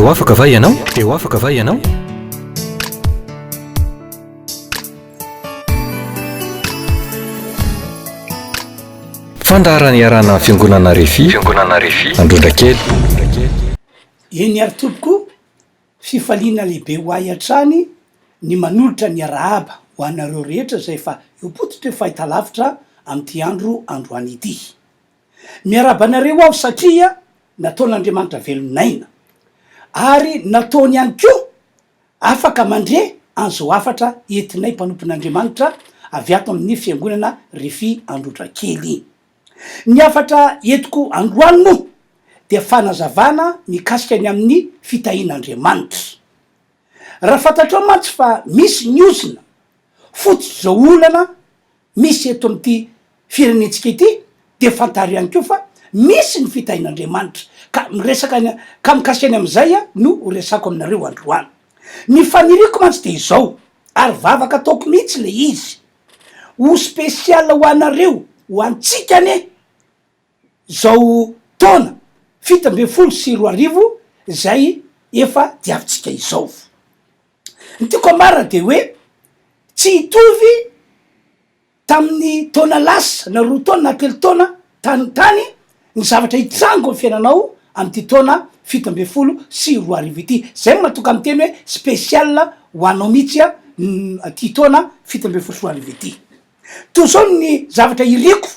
Te ho afaka va ianao? Te ho afaka va ianao? Fandaharana iarahana amin'ny Fiangonana Refi, Fiangonana Refi, Androndrakely. Eny ary tompoko, fifaliana lehibe ho ahy hatrany ny manolotra ny arahaba ho anareo rehetra izay efa eo am-pototry ny fahitalavitra amin'ity andro androany ity. Miarahaba anareo aho satria nataon'Andriamanitra velon'aina ary nataony ihany koa afaka mandre an'izao hafatra entinay mpanompon'Andriamanitra avy ato amin'ny fiangonana Refi Androtrakely. Ny hafatra entiko androany moa dia fanazavana mikasika ny amin'ny fitahian'Andriamanitra. Raha fantatrao mantsy fa misy ny ozona fototr'izao olana misy eto amin'ity firenentsika ity dia fantaro ihany koa fa misy ny fitahian'Andriamanitra ka miresaka ny ka mikasika ny amin'izay no ho resako aminareo androany. Ny faniriako mantsy dia izao ary vavaka ataoko mihitsy ilay izy, ho spécial ho anareo, ho antsika anie izao taona 2017 izay efa diavintsika izao. Ny tiako ambara dia hoe tsy hitovy tamin'ny taona lasa na roa taona na telo taona tany tany ny zavatra hitrango amin'ny fiainanao amin'ity taona 2017 ity. Zay no mahatonga miteny hoe spécial ho anao mihitsy ity taona 2017 ity. Toy izao ny zavatra iriko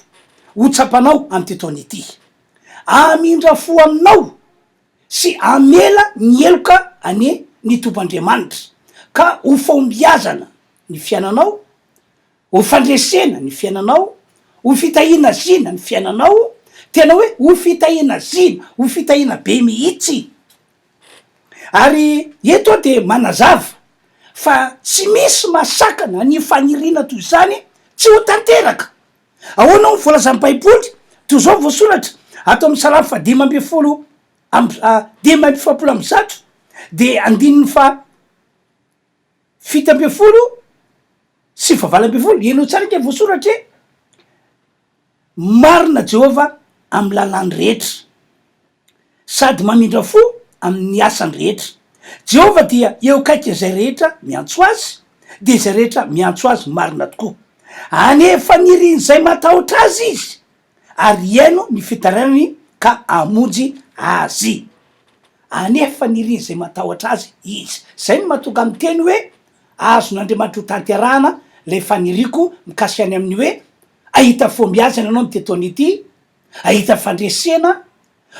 ho tsapanao amin'ity taona ity. Hamindra fo aminao sy hamela ny heloka anie ny Tompo Andriamanitra, ka ho fahombiazana ny fiainanao, ho fandresena ny fiainanao, ho fitahiana zina ny fiainanao, tena hoe ho fitahiana zina, ho fitahiana be mihitsy. Ary eto aho dia manazava fa tsy misy mahasakana ny faniriana toy izany tsy ho tanteraka. Ahoana hoy ny voalazan'ny Baiboly? Toy izao ny voasoratra ato amin'ny Salamo fahadimy ambin'ny folo amby 145 dia andininy faha 17 sy faha 18. Henoy tsara ange voasoratra e! Marina Jehovah amin'ny lalàny rehetra, sady mamindra fo amin'ny asany rehetra. Jehovah dia eo akaikin'izay rehetra miantso azy, dia izay rehetra miantso azy marina tokoa. Hanefa ny irin'izay matahotra azy izy, ary hihaino ny fitarainany ka hamonjy azy. Hanefa ny irin'izay matahotra azy izy. Izay no mahatonga miteny hoe azon'Andriamanitra hotanterahana ilay faniriako mikasika ny amin'ny hoe hahita fahombiazana ianao amin'ity taona ity, hahita fandresena,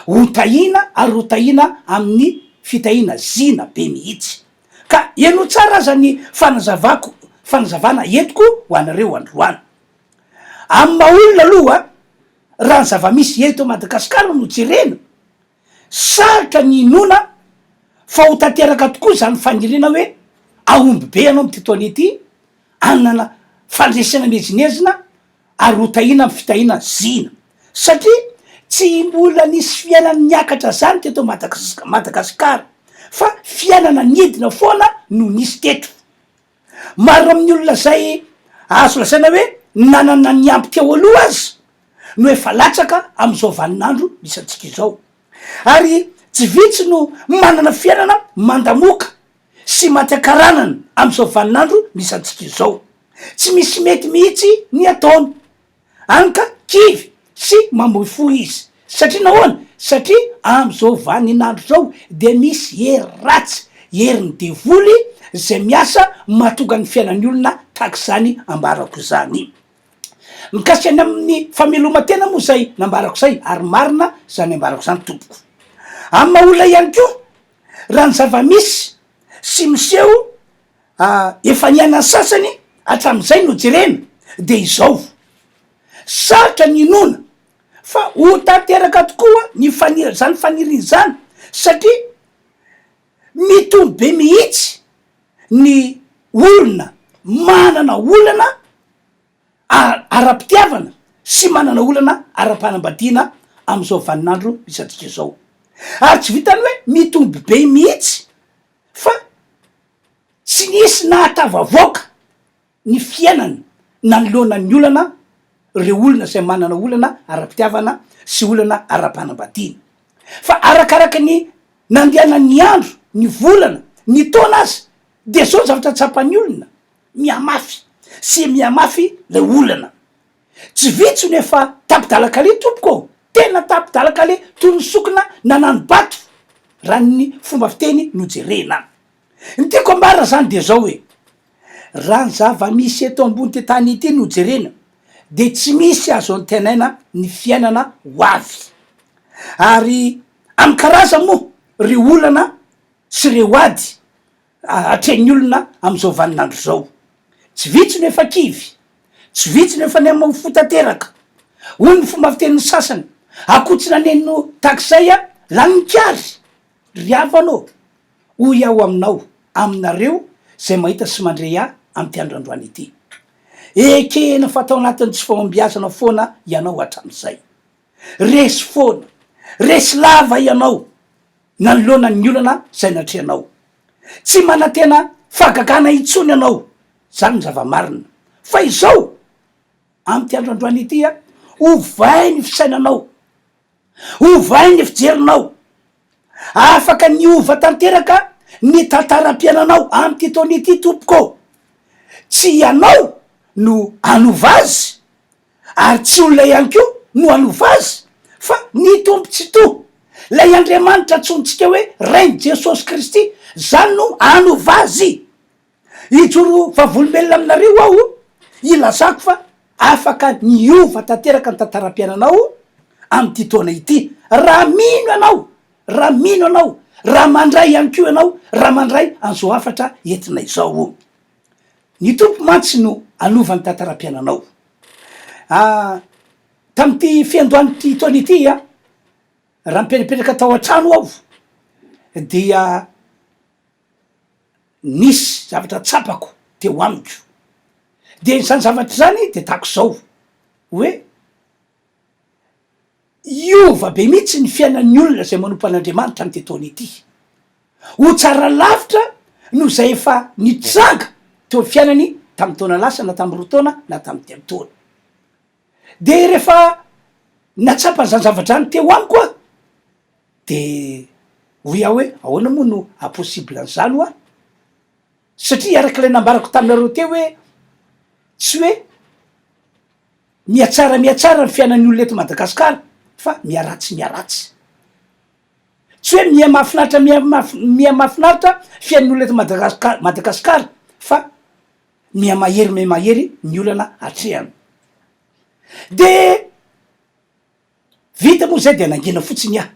ho tahiana ary ho tahiana amin'ny fitahiana zina be mihitsy. Ka henoy tsara aza ny fanazavako, fanazavana entiko ho anareo androany. Amin'ny maha olona aloha, raha ny zava-misy eto Madagasikara no jerena, sarotra ny hinoana fa ho tanteraka tokoa izany faniriana hoe hahomby be ianao amin'ity taona ity, hanana fandresena miezinezina ary ho tahiana amin'ny fitahiana zina satria tsy mbola nisy fiainana niakatra zany teto Madagasikara fa fiainana nidina foana no nisy teto. Maro amin'ny olona zay azo lazaina hoe nanana ny ampy teo aloha aza no efa latsaka amin'izao vaninandro misy antsika izao ary tsy vitsy no manana fiainana mandamoka sy maty an-karanana amin'izao vaninandro misy antsika izao. Tsy misy mety mihitsy ny ataony. Any ka kivy sy mamoy fo izy. Satria nahoana? Satria amin'izao vaninandro izao dia misy hery ratsy, herin'ny devoly izay miasa mahatonga ny fiainan'ny olona tahaka izany ambarako izany. Mikasika ny amin'ny fameloman-tena moa izay nambarako izay ary marina izany ambarako izany tompoko. Amin'ny maha olona ihany koa, raha ny zava-misy sy miseho efa niainan'ny sasany hatramin'izay no jerena dia izao, sarotra ny inoana fa ho tanteraka tokoa ny fani- zany faniriana izany satria mitombo be mihitsy ny olona manana olana ara-pitiavana sy manana olana ara-panambadiana amin'izao vaninandro misy antsika izao. Ary tsy vitan'ny hoe mitombo be mihitsy fa tsy nisy nahatavavoaka ny fiainany nanoloana ny olana ireo olona izay manana olana ara-pitiavana sy olana ara-panambadiana. Fa arakaraka ny nandehanan'ny andro. ny volana, ny taona aza, dia zao ny zavatra tsapan'ny olona, mihamafy sy mihamafy ilay olana. Tsy vitsy no efa tapi-dalan-kaleha tompoko ô! Tena tapi-dalan-kaleha toy ny sokina nanano-bato raha ny fomba fiteny no jerena. Ny tiako ambara zany dia zao hoe, raha ny zava-misy eto ambony tany ity no jerena dia tsy misy azo antenaina ny fiainana ho avy. Ary amin'ny karazany moa ireo olana sy ireo ady atrehin'ny olona amin'izao vaninandro izao. Tsy vitsy no efa kivy, tsy vitsy no efa niha-maho fo tanteraka. Hoy ny fomba fitenin'ny sasany, akoho tsy naneno tahak'izay lany nikary. Ry havana ô, hoy aho aminao, aminareo izay mahita sy mandre ahy amin'ity andro androany ity. Ekena fa tao anatin'ny tsy fahombiazana foana ianao hatramin'izay. Resy foana, resy lava ianao nanoloana ny olana izay natrehanao. Tsy manantena fahagagana intsony ianao, izany no zava-marina. Fa izao, amin'ity andro androany ity, ovay ny fisainanao, ovay ny fijerinao. Afaka niova tanteraka ny tantaram-piainanao amin'ity taona ity tompoko ô. Tsy ianao no hanova azy ary tsy olona ihany koa no hanova azy fa ny Tompo Tsitoha, ilay Andriamanitra antsointsika hoe Rain'i Jesosy Kristy, izany no hanova azy. Hijoro vavolombelona aminareo aho hilazako fa afaka niova tanteraka ny tantaram-piainanao amin'ity taona ity raha mino ianao, raha mino ianao, raha mandray ihany koa ianao, raha mandray an'izao hafatra entina izao. Ny Tompo mantsy no hanova ny tantaram-piainanao. Ah, tamin'ity fiandohan'ity taona ity aho, raha nipetrapetraka tao an-trano aho dia nisy zavatra tsapako teo amiko, de izany zavatra izany de tahaka izao, hoe hiova be mihitsy ny fiainan'ny olona izay manompo an'Andriamanitra amin'ity taona ity, ho tsara lavitra noho izay efa nitranga teo amin'ny fiainany tamin'ny taona lasa na tamin'ny roa taona na tamin'ny telo taona. De rehefa nahatsapa an'izany zavatra izany teo amiko aho, De hoy aho hoe ahoana moa no haha-possible an'izany hoa? Satria araka ilay nambarako taminareo teo hoe tsy hoe mihatsara mihatsara ny fiainan'ny olona eto Madagasikara fa miharatsy miharatsy. Tsy hoe miha mahafinaritra miha miha mahafinaritra fiainan'ny olona eto Madagasikara Madagasikara fa miha mahery miha mahery ny olana atrehana. De Vita moa izay dia nangina fotsiny aho.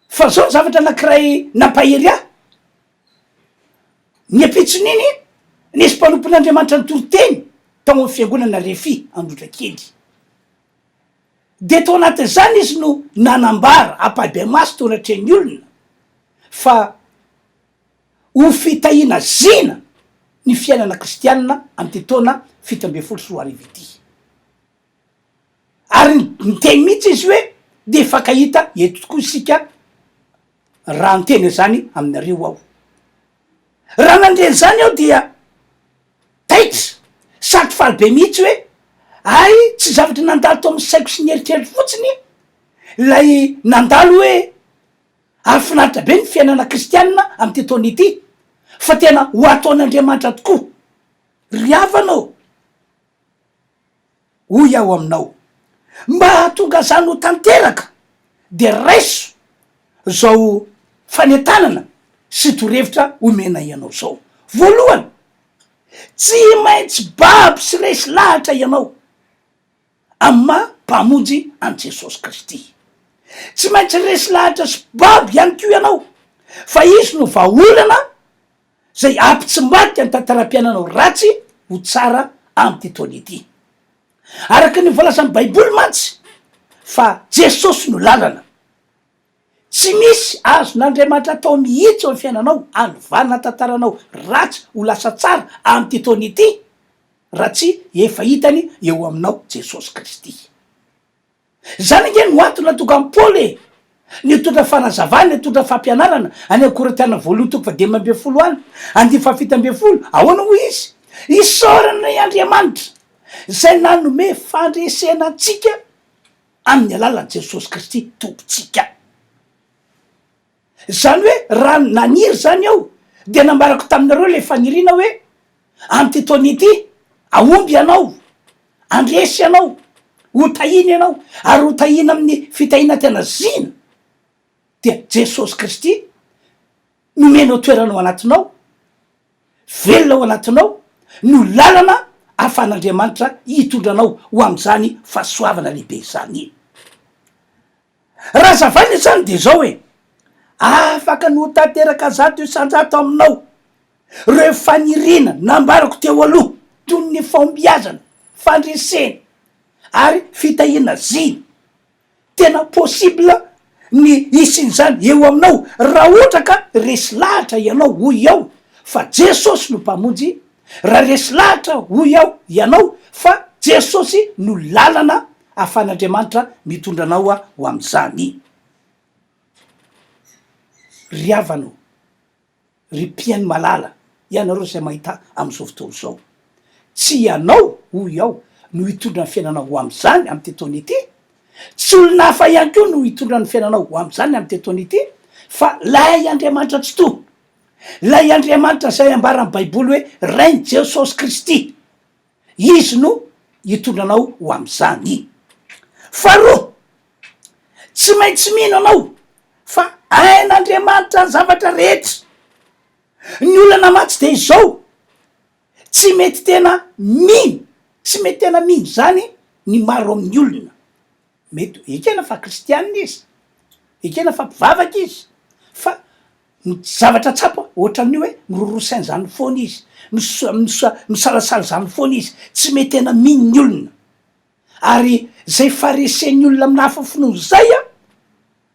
Fa zao ny zavatra anankiray nampahery ahy, ny ampitson'iny nisy mpanompon'Andriamanitra nitory teny tao amin'ny fiangonana Refi Androtrakely. Dia tao anatin'izany izy no nanambara ampahibemaso teo anatrehan'ny olona fa ho fitahiana zina ny fiainana kristianina amin'ity taona 2017 ity. Ary niteny mihitsy izy hoe, dia hifankahita eto tokoa isika raha niteny an'izany aminareo aho. Raha nandre an'izany aho dia taitra sady faly be mihitsy hoe, hay tsy zavatra nandalo tao amin'ny saiko sy ny eritreritro fotsiny ilay nandalo hoe hahafinaritra be ny fiainana kristianina amin'ity taona ity, fa tena ho ataon'Andriamanitra tokoa. Ry havana ô! Hoy aho aminao, mba hahatonga izany ho tanteraka dia raiso izao fanentanana sy torohevitra omenay anao izao. Voalohany, tsy maintsy babo sy resy lahatra ianao amin'ny maha Mpamonjy an'i Jesosy Kristy. Tsy maintsy resy lahatra sy babo ihany koa ianao fa Izy no vahaolana izay hampitsimbadika ny tantaram-piainanao ratsy ho tsara amin'ity taona ity. Araka ny voalazan'ny Baiboly mantsy fa Jesosy no lalana. Tsy misy azon'Andriamanitra atao mihitsy eo amin'ny fiainanao hanovana ny tantaranao ratsy ho lasa tsara amin'ity taona ity raha tsy efa hitany eo aminao Jesosy Kristy. Izany ange no antony nahatonga an'i Paoly e! Nitondra fanazavana, nitondra fampianarana, any amin'ny Korintiana voalohany toko fahadimy ambin'ny folo any, andininy fahafito ambin'ny folo, ahoana hoy izy? Isaorana i Andriamanitra, izay nanome fandresena antsika amin'ny alalan'i Jesosy Kristy Tompontsika. Izany hoe raha naniry izany aho dia nambarako taminareo ilay faniriana hoe amin'ity taona ity hahomby ianao, handresy ianao, ho tahiana ianao ary ho tahiana amin'ny fitahiana tena zina dia Jesosy Kristy nomenao toerana ao anatinao, velona ao anatinao no lalana ahafahan'Andriamanitra hitondra anao ho amin'izany fahasoavana lehibe izany. Raha hazavaina izany dia izao e, afaka ny ho tanteraka 100% aminao ireo faniriana nambarako teo aloha toy ny fahombiazana, fandresena ary fitahiana zina. Tena possible ny hisian'izany eo aminao raha ohatra ka resy lahatra ianao hoy aho fa Jesosy no Mpamonjy, raha resy lahatra hoy aho ianao fa Jesosy no lalana ahafahan'Andriamanitra mitondra anao ho amin'izany. Ry havana ô, ry mpihaino malala, ianareo izay mahita amin'izao fotoana izao, tsy ianao, hoy aho, no hitondra ny fiainanao ho amin'izany amin'ity taona ity, tsy olona hafa ihany koa no hitondra ny fiainanao ho amin'izany amin'ity taona ity, fa ilay Andriamanitra Tsitoha, ilay Andriamanitra izay ambaran'ny Baiboly hoe Rain'i Jesosy Kristy. Izy no hitondra anao ho amin'izany. Faharoa, tsy maintsy mino anao fa hain'Andriamanitra ny zavatra rehetra. Ny olana mantsy dia izao, tsy mety tena mino, tsy mety tena mino izany ny maro amin'ny olona. Mety ekena fa kristianina izy, ekena fa mpivavaka izy, fa ny zavatra tsapa ohatran'ny hoe miroroa saina izany foana izy, misalasala izany foana izy, tsy mety tena mino ny olona. Ary izay faharesen'ny olona amin'ny hafa finoana izay an,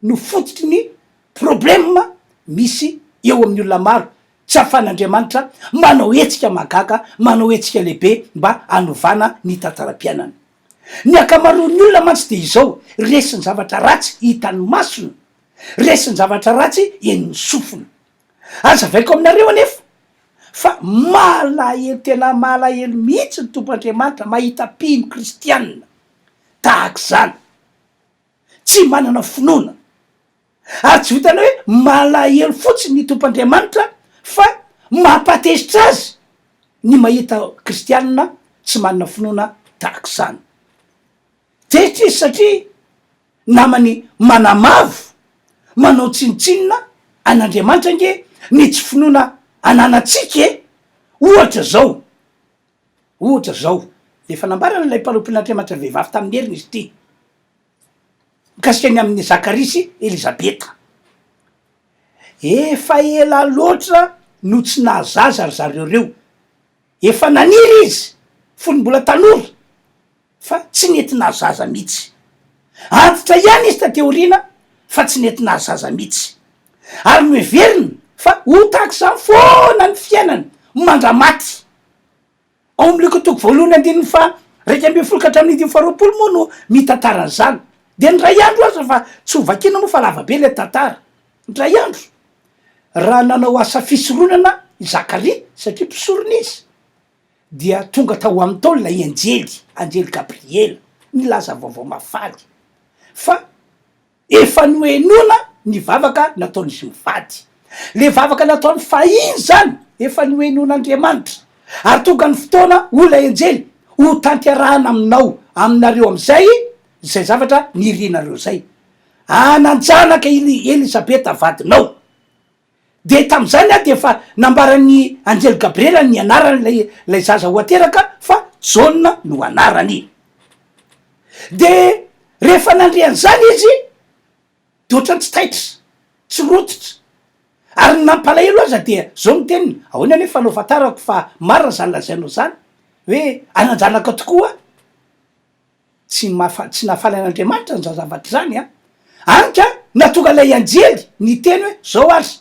no fototry ny problème misy eo amin'ny olona maro, tsy ahafahan'Andriamanitra manao hetsika mahagaga, manao hetsika lehibe mba hanovana ny tantaram-piainany. Ny ankamaroan'ny olona mantsy dia izao, resin'ny zavatra ratsy hitan'ny masony, resin'ny zavatra ratsy henon'ny sofiny. Hazavaiko aminareo anefa fa malahelo tena malahelo mihitsy ny Tompo Andriamanitra mahita mpino kristianina tahaka izany, tsy manana finoana. Ary tsy vitan'ny hoe malahelo fotsiny ny Tompo Andriamanitra fa mampatezitra azy ny mahita kristianina tsy manana finoana tahaka izany. Tezitra izy satria namany manamavo, manao tsinontsinona an'Andriamanitra ange ny tsy finoana ananantsika e! Ohatra izao, ohatra izao, efa nambaran'ilay mpanompon'Andriamanitra vehivavy tamin'ny heriny izy ity. Mikasika ny amin'i Zakaria sy Elizabeta. Efa ela loatra no tsy nahazaza ry zareo ireo. Efa naniry izy fony mbola tanora fa tsy nety nahazaza mihitsy. Antitra ihany izy taty aoriana fa tsy nety nahazaza mihitsy. Ary noheveriny fa ho tahaka izany foana ny fiainany mandra-maty. Ao amin'ny Lioka toko voalohany andininy faha 11 ka hatramin'ny andininy faha 20 moa no mitantara an'izany. Dia ny iray andro aza fa tsy ho vakiana moa fa lava be ilay tantara. Ny iray andro, raha nanao asa fisoronana i Zakaria, satria mpisorona izy, dia tonga tao aminy tao ilay anjely, anjely Gabriela, nilaza vaovao mahafaly fa Efa nohenoina ny vavaka nataon'izy mivady. Le vavaka nataony fahiny zany efa nohenoin'Andriamanitra. Ary tonga ny fotoana hoy ilay anjely, ho tanterahana aminao, aminareo amin'izay izay zavatra nirinareo izay. Hanan-janaka i Elizabeta vadinao. Dia tamin'izany aho dia efa nambaran'ny anjely Gabriela ny anaran'ilay ilay zaza ho ateraka fa Jaona no anarany. Dia rehefa nandre an'izany izy dia ohatran'ny tsy taitra, tsy rototra. Ary ny nampalahelo aza dia zao ny teniny, ahoana anefa no ahafantarako fa marina izany lazainao izany, hoe hanan-janaka tokoa aho? Tsy mafa, tsy nahafaly an'Andriamanitra izany zavatra izany an! Any ka nahatonga ilay anjely niteny hoe, Izao ary,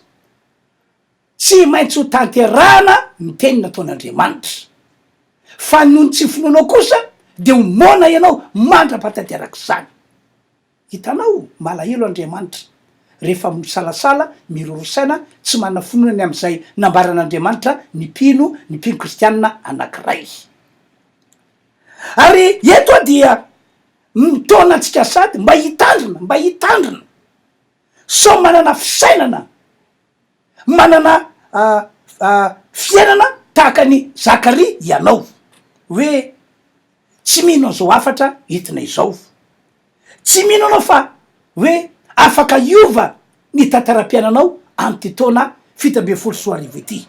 tsy maintsy ho tanterahana ny teny nataon'Andriamanitra. Fa noho ny tsy finoanao kosa dia ho moana ianao mandra-pahatanterak'izany. Hitanao, malahelo Andriamanitra rehefa misalasala, miroro saina, tsy manana finoana ny amin'izay nambaran'Andriamanitra ny mpino, ny mpino kristianina anankiray. Ary eto aho dia mitaona antsika sady mba hitandrina, mba hitandrina sao manana fisainana. Manana fiainana tahaka an'i Zakaria ianao, hoe tsy mino an'izao hafatra entina izao. Tsy mino anao fa hoe afaka hiova ny tantaram-piainanao amin'ity taona 2017 ity.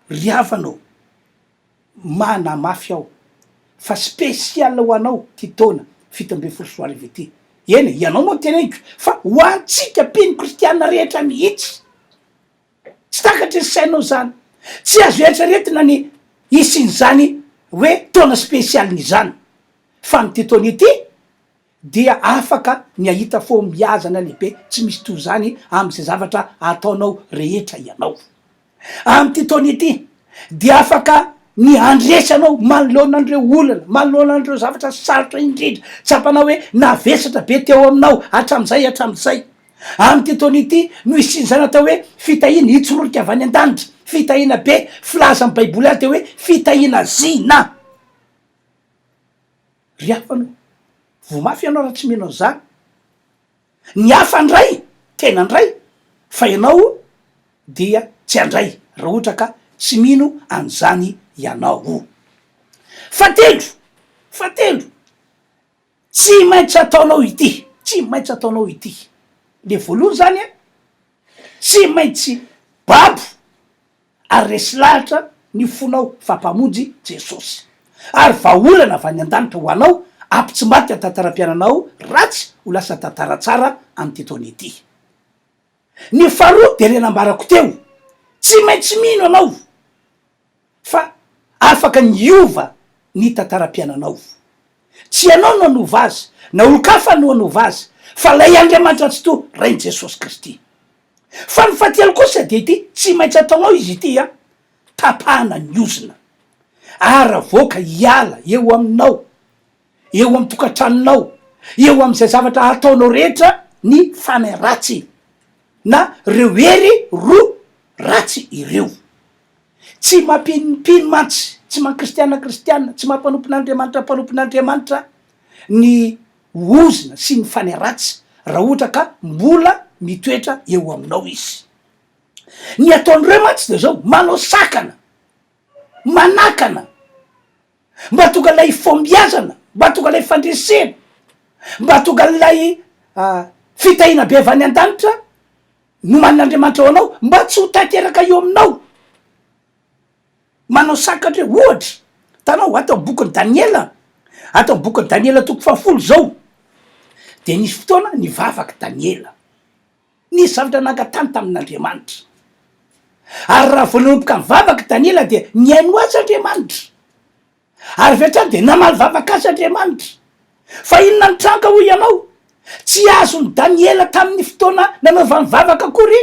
Ry havana ô, manamafy aho fa spécial ho anao ity taona 2017 ity. Eny e, ianao moa no teneniko fa ho antsika mpino kristiana rehetra mihitsy. Tsy takatry ny sainao izany. Tsy azo eritreretina ny hisian'izany hoe taona spécial izany. Fa amin'ity taona ity dia afaka ny hahita fahombiazana lehibe tsy misy toy izany amin'izay zavatra ataonao rehetra ianao. Amin'ity taona ity dia afaka ny handresy anao manoloana an'ireo olana, manoloana an'ireo zavatra sarotra indrindra tsapanao hoe navesatra be teo aminao hatramin'izay hatramin'izay. Amin'ity taona ity no hisian'izany atao hoe fitahiana hitsororika avy any an-danitra, fitahiana be, filazan'ny Baiboly azy dia hoe fitahiana zina. Ry havana ô, voa mafy ianao raha tsy mino an'izany. Ny hafa handray, tena handray, fa ianao dia tsy handray raha ohatra ka tsy mino an'izany ianao. Fahatelo, fahatelo, tsy maintsy ataonao ity, tsy maintsy ataonao ity. Le voalohany zany an, tsy maintsy babo ary resy lahatra ny fonao fa Mpamonjy Jesosy. Ary vahaolana avy any an-danitra ho anao hampitsimbadika ny tantaram-piainanao ratsy ho lasa tantara tsara amin'ity taona ity. Ny faharoa dia ilay nambarako teo, tsy maintsy mino ianao fa afaka ny hiova ny tantaram-piainanao. Tsy ianao no hanova azy, na olon-kafa no hanova azy, fa ilay Andriamanitra Tsitoha, Rain'i Jesosy Kristy. Fa ny fahatelo kosa dia ity, tsy maintsy ataonao izy ity an, tapahana ny ozona, ary avoaka hiala eo aminao, eo amin'ny tokantranonao, eo amin'izay zavatra ataonao rehetra ny fanahy ratsy, na ireo hery roa ratsy ireo. Tsy mampino mpino mantsy, tsy maha kristiana kristiana, tsy maha mpanompon'Andriamanitra mpanompon'Andriamanitra ny ozona sy ny fanahy ratsy raha ohatra ka mbola mitoetra eo aminao izy. Ny ataon'ireo mantsy dia zao, manao sakana, manakana, mba hahatonga ilay fahombiazana, mba hahatonga ilay fandresena, mba hahatonga ilay fitahiana be avy any an-danitra nomanin'Andriamanitra ho anao mba tsy ho tanteraka eo aminao. Manao sakatra eo, ohatra, hitanao ato amin'ny bokin'i Daniela, ato amin'ny bokin'i Daniela toko fahafolo izao, dia nisy fotoana nivavaka Daniela, nisy zavatra nangatahany tamin'Andriamanitra, ary raha vao nanomboka nivavaka Daniela dia nihaino azy Andriamanitra. Ary avy hatrany dia namaly vavaka azy Andriamanitra. Fa inona no tranga hoy ianao? Tsy azon'i Daniela tamin'ny fotoana nanaovany vavaka akory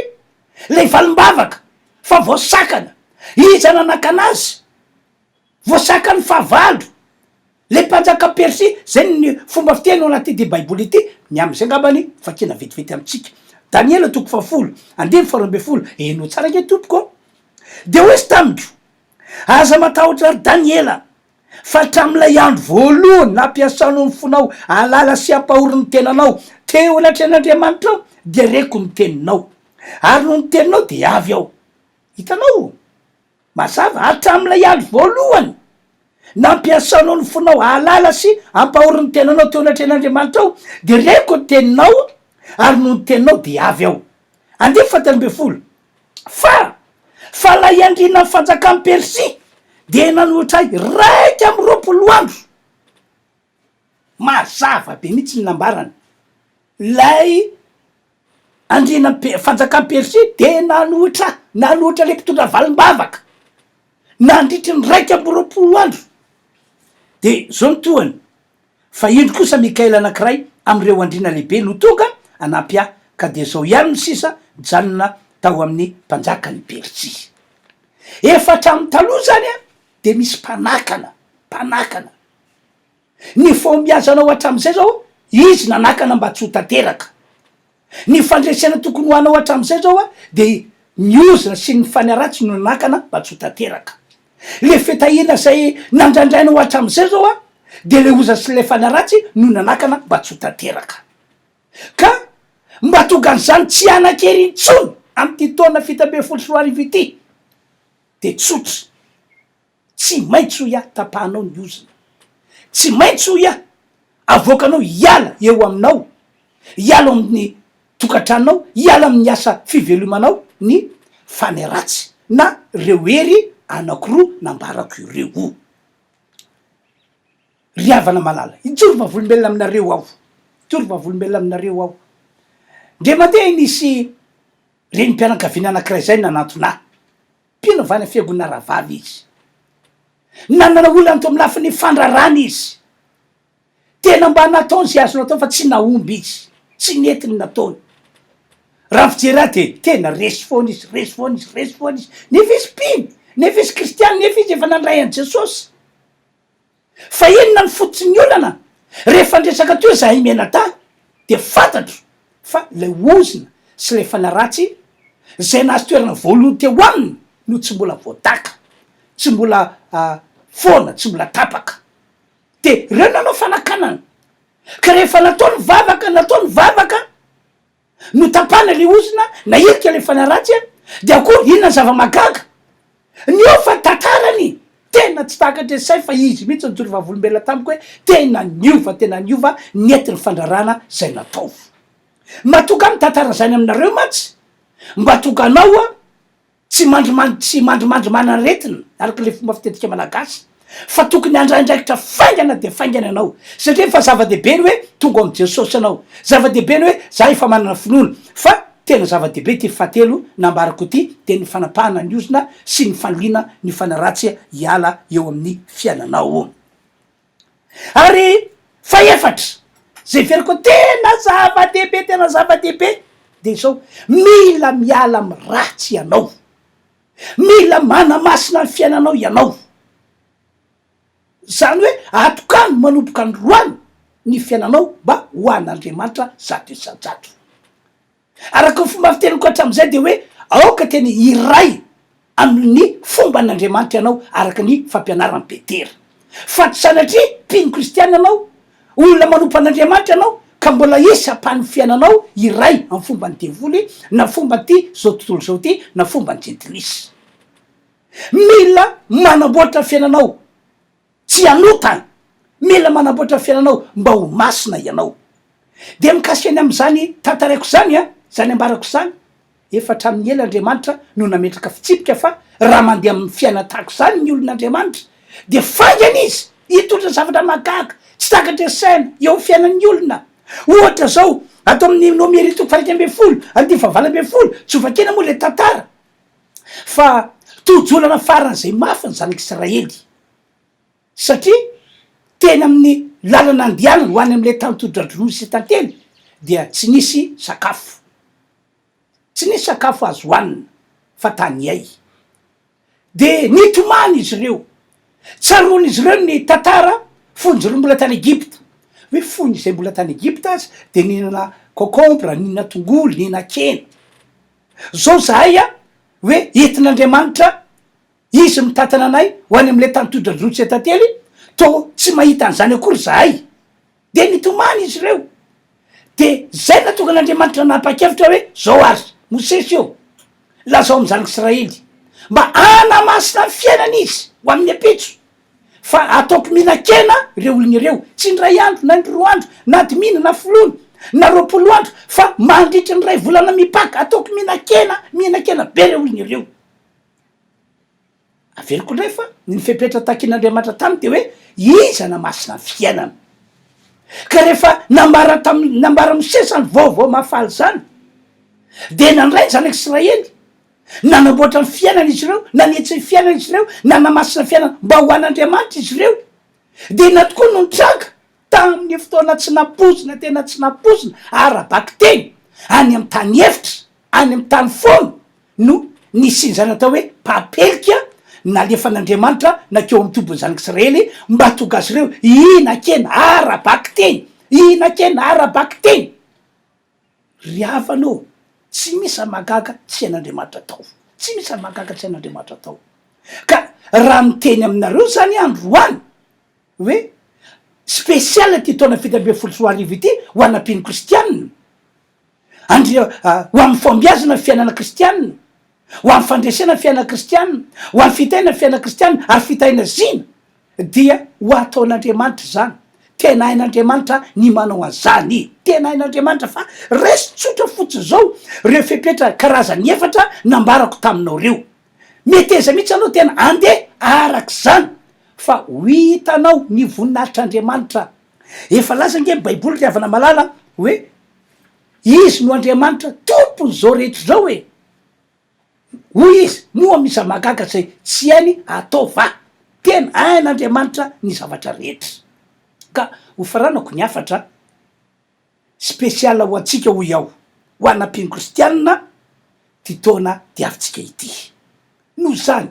ilay valim-bavaka, fa voasakana. Iza nanakana azy? Voasakan'ny fahavalo, ilay mpanjaka Persia. Izay ny fomba fiteny ao anatin'ity Baiboly ity, ny amin'izay angambany vakiana vetivety amintsika. Daniela toko fahafolo, andininy faharoa ambin'ny folo, Henoy tsara ange tompoko ô! Dia hoy izy tamiko, Aza matahotra ry Daniela, fa hatramin'ilay andro voalohany nampiasanao ny fonao hahalala sy hampahory ny tenanao teo anatrehan'Andriamanitrao, dia reko ny teninao, ary noho ny teninao dia avy aho. Hitanao? Mazava, hatramin'ilay andro voalohany nampiasanao ny fonao hahalala sy hampahory ny tenanao teo anatrehan'Andriamanitrao, dia reko ny teninao, ary noho ny teninao dia avy aho. Andininy fahatelo ambin'ny folo. Fa fa ilay andrianan'ny fanjakan'i Persia dia nanohitra ahy 21 andro. Mazava be mihitsy ny nambarany. Ilay andrianan'ny fanjakan'i Persia dia nanohitra ahy, nanohitra ilay mpitondra valim-bavaka nandritry ny 21 andro. Dia izao ny tohiny. Fa indro kosa Mikaela anankiray amin'ireo andriana lehibe no tonga hanampy ahy, ka dia izao ihany no sisa nijanona tao amin'ny mpanjakan'i Persia. Efa hatramin'ny taloha izany dia misy mpanakana, mpanakana. Ny fahombiazanao hatramin'izay izao, izy nanakana mba tsy ho tanteraka. Ny fandresena tokony ho anao hatramin'izay izao dia ny ozona sy ny fanaratsy no nanakana mba tsy ho tanteraka. Le fitahiana izay nandrandrainao hatramin'izay izao dia le ozona sy ilay fanaratsy no nanakana mba tsy ho tanteraka. Ka mba tonga an'izany tsy hanan-kery intsony. amin'ity taona 2017 ity dia tsotra, tsy maintsy hoy aho tapahanao ny ozona, tsy maintsy hoy aho avoakanao hiala eo aminao, hiala ao amin'ny tokantranonao, hiala amin'ny asa fivelomanao ny fanahy ratsy na ireo hery anankiroa nambarako ireo. Ry havana malala, hijoro vavolombelona aminareo aho, hijoro vavolombelona aminareo aho. Indray mandeha nisy renim-pianakaviana anankiray izay nanantona ahy. Mpino avy any fiangonana rahavavy izy. Nanana olana teo amin'ny lafiny fandrarana izy. Tena mba nataony izay azo natao fa tsy nahomby izy. Tsy nety ny nataony. Raha ny fijery ahy dia tena resy foana izy, resy foana izy, resy foana izy. Nefa izy mpino, nefa izy kristiana, nefa izy efa nandray an'i Jesosy. Fa inona no fototry ny olana? Rehefa niresaka teo izahay mianadahy dia fantatro fa ilay ozona sy ilay fanahy ratsy izay nahazo toerana voalohany teo aminy no tsy mbola voadaka, tsy mbola foana, tsy mbola tapaka. Dia ireo nanao fanakanana. Ka rehefa natao ny vavaka, natao ny vavaka, Notapahana ilay ozona, nahirika ilay fanahy ratsy, dia akory inona ny zava-mahagaga? Niova ny tantarany! Tena tsy takatry ny saiko fa izy mihitsy no nijoro vavolombelona tamiko hoe tena niova, tena niova nety ny fandrarana izay natao. Matoa angaha mitantara izany aminareo mantsy, mba tonga anao aho, Tsy mandrimandry tsy mandrimandry manan'aretina araka ilay fomba fitetika malagasy fa tokony handray andraikitra faingana dia faingana ianao satria efa zava-dehibe ny hoe tonga ao amin'i Jesosy ianao, zava-dehibe ny hoe za efa manana finoana fa tena zava-dehibe ity fahatelo nambarako ity dia ny fanapahana ny ozona sy ny faniliana ny fanahy ratsy hiala eo amin'ny fiainanao. Ary fahefatra, izay heveriko tena zava-dehibe tena zava-dehibe dia izao, mila miala amin'ny ratsy ianao, mila manamasina ny fiainanao ianao, izany hoe atokano manomboka androany ny fiainanao mba ho an'Andriamanitra 100%. Araka ny fomba fiteniko hatramin'izay dia hoe aoka tena hiray amin'ny fomban'Andriamanitra ianao araka ny fampianaran'i Petera. Fa tsy sanatria mpino kristiana ianao, olona manompo an'Andriamanitra ianao ka mbola hisy ampahan'ny fiainanao hiray amin'ny fomban'ny devoly na fomban'ity zao tontolo izao ity na fomban'ny jentilisa. Mila manamboatra ny fiainanao. Tsy hanota. Mila manamboatra ny fiainanao mba ho masina ianao. Dia mikasika ny amin'izany tantaraiko izany an, izany ambarako izany, efa hatramin'ny ela Andriamanitra no nametraka fitsipika fa raha mandeha amin'ny fiainana tahaka izany ny olon'Andriamanitra dia faingana izy hitondra zavatra mahagaga tsy takatry ny saina eo amin'ny fiainan'ny olona. Ohatra izao, ato amin'ny Nomery toko faha 11 andininy faha 18, tsy ho vakiana moa ilay tantara fa tojo olana faran'izay mafy ny zanak'Israely. Satria teny amin'ny lalana andehanany ho any amin'ilay tany tondra-dronono sy tantely dia tsy nisy sakafo. Tsy nisy sakafo azo hohanina fa tany hay. Dia nitomany izy ireo. Tsaroan'izy ireo ny tantara fony izy ireo mbola tany Egypta. Hoe fony izay mbola tany Egypta aza dia nihinana concombre, nihinana tongolo, nihinan-kena. Zao izahay hoe entin'Andriamanitra Izy mitantana anay ho any amin'ilay tany tondra-dronono sy tantely, toa tsy mahita an'izany akory izahay. Dia nitomany izy ireo. Dia izay nahatonga an'Andriamanitra nanapa-kevitra hoe, Izao àry, Mosesy ô, lazao amin'ny zanak'Israely, mba hanamasina ny fiainany izy ho amin'ny ampitso, fa hataoko mihinan-kena ireo olona ireo, tsy indray andro, na indroa andro, na dimina, na foloana, na 20 andro, fa mandritry ny iray volana mipaka, hataoko mihinan-kena, mihinan-kena be ireo olona ireo. Averiko indray fa ny fepetra takin'Andriamanitra taminy dia hoe izy hanamasina ny fiainana. Ka rehefa nambara tamin'ny nambara Mosesy izany vaovao mahafaly izany, dia nandray ny zanak'Israely, nanamboatra ny fiainana izy ireo, nanitsy ny fiainana izy ireo, nanamasina ny fiainana mba ho an'Andriamanitra izy ireo. Dia inona tokoa no nitranga? Tamin'ny fotoana tsy nampoizina, tena tsy nampoizina, ara-bakiteny, any amin'ny tany efitra, any amin'ny tany foana, no nisian'izany atao hoe mpampelika nalefan'Andriamanitra nankeo amin'ny tobin'ny zanak'Israely mba hahatonga azy ireo hihinan-kena ara-bakiteny, hihinan-kena ara-bakiteny. Ry havana ô, tsy misy mahagaga tsy hain'Andriamanitra atao, tsy misy mahagaga tsy hain'Andriamanitra atao. Ka raha miteny aminareo izany aho androany hoe spécial ity taona 2017 ity ho an'ny mpino kristianina, Andria, ho amin'ny fahombiazana ny fiainana kristianina, ho amin'ny fandresena ny fiainana kristianina, ho amin'ny fitahiana ny fiainana kristianina, ary fitahiana zina, dia ho ataon'Andriamanitra izany. Tena hain'Andriamanitra ny manao an'izany. Tena hain'Andriamanitra fa raiso tsotra fotsiny izao ireo fepetra karazany efatra nambarako taminao ireo. Meteza mihitsy ianao tena andeha araka izany fa ho hitanao ny voninahitr'Andriamanitra. Efa laza ange ny baiboly ry havana malala hoe Izy no Andriamanitra tompon'izao rehetra izao e! Hoy izy, moa misy zava-mahagaga izay tsy hainy atao va? Tena hain'Andriamanitra ny zavatra rehetra. Ka hofaranako ny hafatra spécial ho antsika hoy aho, ho ana mpino kristianina ty taona diavintsika ity. Noho izany,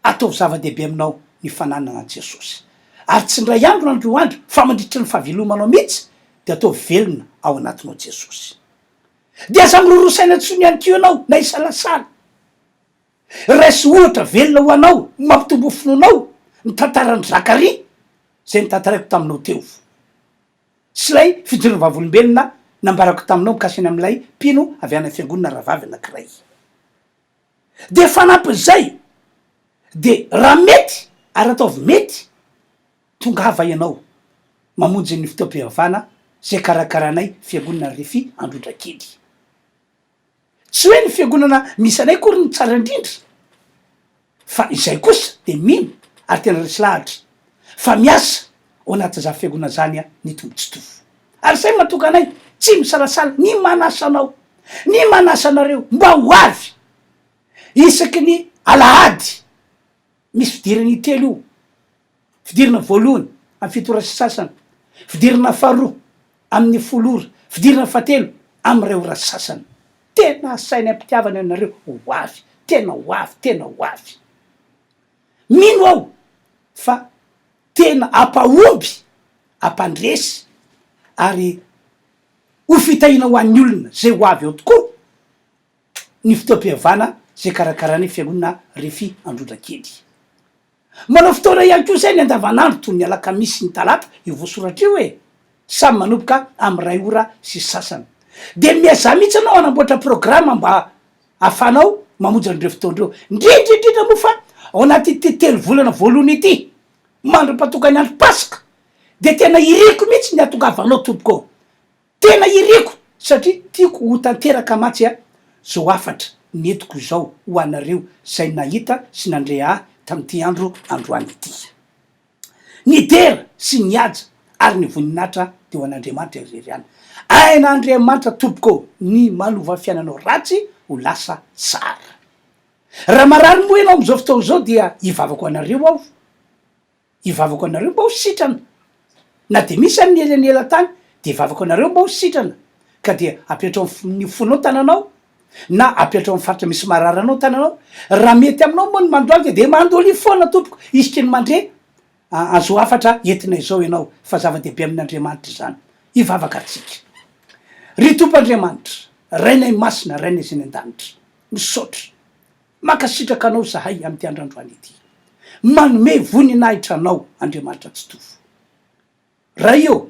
ataovy zava-dehibe aminao ny fananana an'i Jesosy. Ary tsy indray andro na indroa andro fa mandritra ny fahavelomanao mihitsy dia ataovy velona ao anatinao Jesosy. Dia aza miroroa saina intsony ihany koa ianao na hisalasala. Raiso ohatra velona ho anao mampitombo ny finoanao ny tantaran'i Zakaria izay notantaraiko taminao teo. Sy ilay fijoroan'ny vavolombelona nambarako taminao mikasika ny amin'ilay mpino avy any amin'ny fiangonana rahavavy anankiray. Dia fanampin'izay, dia raha mety ary ataovy mety, tongava ianao mamonjy ny fotoam-pivavahana izay karakaranay Fiangonana Refi Androndrakely. Tsy hoe ny fiangonana misy anay akory no tsara indrindra fa izay kosa dia mino ary tena resy lahatra fa miasa ao anatin'izany fiangonana izany ny Tompo Tsitoha. Ary izay no mahatonga anay tsy misalasala ny manasa anao, ny manasa anareo mba ho avy isaky ny alahady. Misy fidirana intelo io, fidirana voalohany amin'ny fito ora sy sasany, fidirana faharoa amin'ny folo ora, fidirana fahatelo amin'ny iray ora sy sasany. Tena asaina am-pitiavana ianareo ho avy, tena ho avy, tena ho avy. Mino aho fa tena hampahomby, hampandresy ary ho fitahiana ho an'ny olona izay ho avy ao tokoa ny fotoam-pihavana izay karakaran'ny Fiangonana Refi Androndrakely. Manao fotoana ihany koa izay ny andavanandro toy ny alakamisy sy ny talata io voasoratra io e! Samy manomboka amin'ny iray ora sy sasany. Dia miezaha mihitsy ianao hanamboatra programa mba ahafahanao mamonjy an'ireo fotoana ireo. Indrindra indrindra moa fa ao anatin'ity telo volana voalohany ity, mandra-pahatonga ny andro Paska, dia tena iriko mihitsy ny hahatongavanao tompoko ô! Tena iriko satria tiako ho tanteraka mantsy a zao hafatra nentiko izao ho anareo zay nahita sy nandre ahy tamin'ity andro androany ity. Ny dera sy ny haja ary ny voninahitra dia ho an'Andriamanitra irery ihany. Hain'Andriamanitra tompoko ô ny manova fiainanao ratsy ho lasa tsara. Raha marary moa ianao amin'izao fotoana izao dia hivavaka ho anareo aho. Hivavaka anareo mba ho sitrana. Na dia misy any ny elanelan-tany dia hivavaka anareo mba ho sitrana. Ka dia apetrao amin'ny fonao ny tananao, na apetrao amin'ny faritra misy marary anao ny tananao. Raha mety aminao moa ny mandohalika dia mandohalia foana tompoko, isaky ny mandre an'izao hafatra entina izao ianao, fa zava-dehibe amin'Andriamanitra izany. Hivavaka antsika. Ry Tompo Andriamanitra, Rainay masina, Rainay izay any an-danitra, misaotra. Mankasitraka Anao izahay amin'ity andro androany ity. Manome voninahitra Anao, Andriamanitra Tsitoha. Ray ô,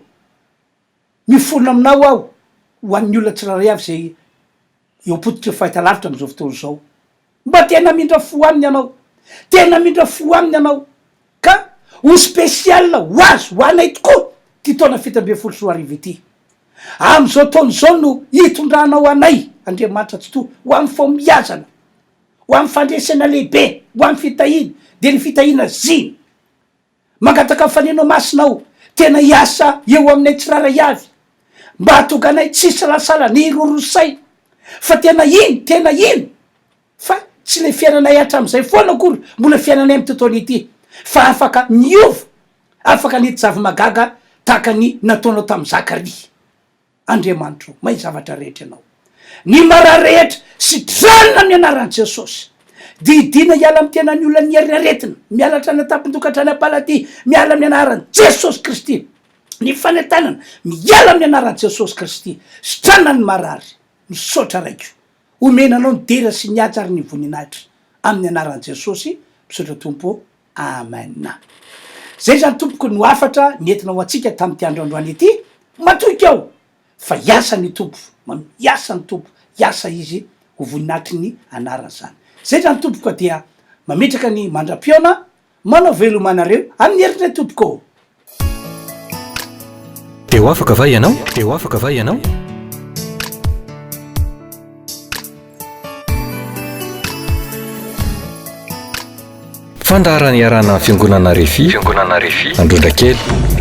mifona Aminao aho ho an'ny olona tsirairay avy izay eo am-pototry ny fahitalavitra amin'izao fotoana izao. Mba tena hamindra fo aminy Ianao. Tena hamindra fo aminy Ianao. Ka ho spécial ho azy, ho anay tokoa ity taona 2017 ity. Amin'izao taona izao no hitondranao anay, Andriamanitra Tsitoha, ho amin'ny fahombiazana, ho amin'ny fandresena lehibe, ho amin'ny fitahiana, dia ny fitahiana zina. Mangataka ny Fanenao Masina aho, tena hiasa eo aminay tsirairay avy, mba hahatonga anay tsy hisalasala ny hiroro saina, fa tena hino, tena hino, fa tsy ilay fiainanay hatramin'izay foana akory mbola fiainanay amin'ity taona ity, fa afaka miova, afaka nety zava-mahagaga tahaka ny nataonao tamin'i Zakaria. Andriamanitro, mahay zavatra rehetra Ianao. Ny marary rehetra, sitranina amin'ny anaran'i Jesosy. Didiana hiala amin'ny tenan'ny olona ny herin'ny aretina, miala hatrany an-tampon-doha ka hatrany am-paladia, miala amin'ny anaran'i Jesosy Kristy. Ny fanentanana, miala amin'ny anaran'i Jesosy Kristy. Sitranina ny marary. Misaotra Raiko. Omena Anao ny dera sy ny haja ary ny voninahitra. Amin'ny anaran'i Jesosy, misaotra Tompo. Amen. Zay zany tompoko no hafatra nentina ho antsika tamin'ity andro androany ity. Matoky aho. Fa hiasa ny Tompo, manohy hiasa ny Tompo, hiasa Izy ho voninahitry ny anarany izany. Zay zany tompoko ka dia mametraka ny mandra-pihaona, manao veloma anareo amin'ny herinay tompoko ô! Te ho afaka va ianao? Te ho afaka va ianao? Fandaharana iarahana amin'ny Fiangonana Refi, Fiangonana Refi, Androndrakely.